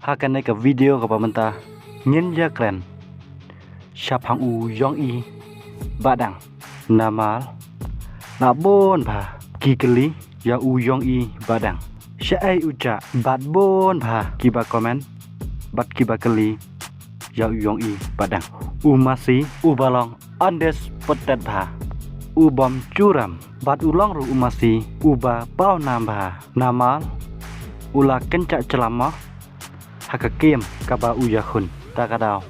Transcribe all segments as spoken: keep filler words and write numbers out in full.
Ha kane ka video kaba mynta ngin ïa kren shaphang u Yong I Bahdeng. Namar la bun bha ki kylli ïa u Yong I Bahdeng. Shaei u jah bad bun bha kiba comment bad kiba kylli ïa u Yong I Bahdeng. U masi uba long undisputed bha, u bym ju rem bad u long ruh u masi uba paw nam bha. Namar u la kynjah jlam mo ha ka kem kaba u ïakhun. Ta ka daw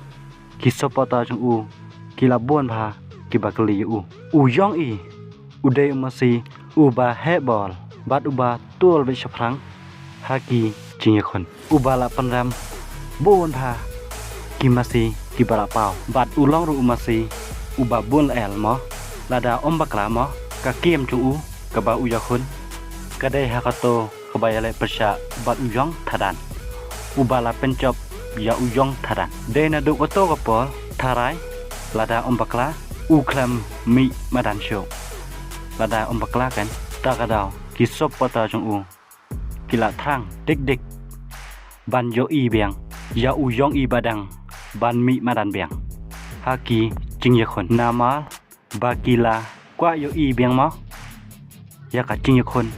ki supporter jong u ki la bun bha kiba kylli ïa u. U Yong I u dei u masi uba heh bol bad uba tul beit shaphrang ha ki jingïakhun, uba la pynrem bun bha ki masi kiba la paw bad u long ruh u masi uba bun la'el mo. Lada ym bakla mo, ka kem jong u kaba u ïakhun ka dei ha kato kaba ïaleh pyrshah bad u Yong Thadan, uba la pynjop ïa u Yong Thadan. Dei naduh kato ka por tharai lada ym bakla u khlem mih madan shuh. Lada ym bakla kan, ta ka daw ki supporter jong u ki la thrang dik dik ban ïohi biang ïa u Yong I Bahdeng ban mih madan biang ha ki jingïakhun. Namar ba ki la kwah ïohi biang mo ïa ka jingïakhun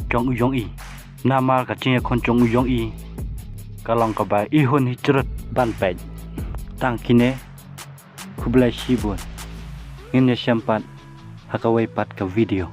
jong u Yong I. Namar ka jingïakhun jong u Yong I ka long kaba i hun hi jrut ban peit. Tang kine, khublei shibun. Ngin ïashem pat ha kawei pat ka video.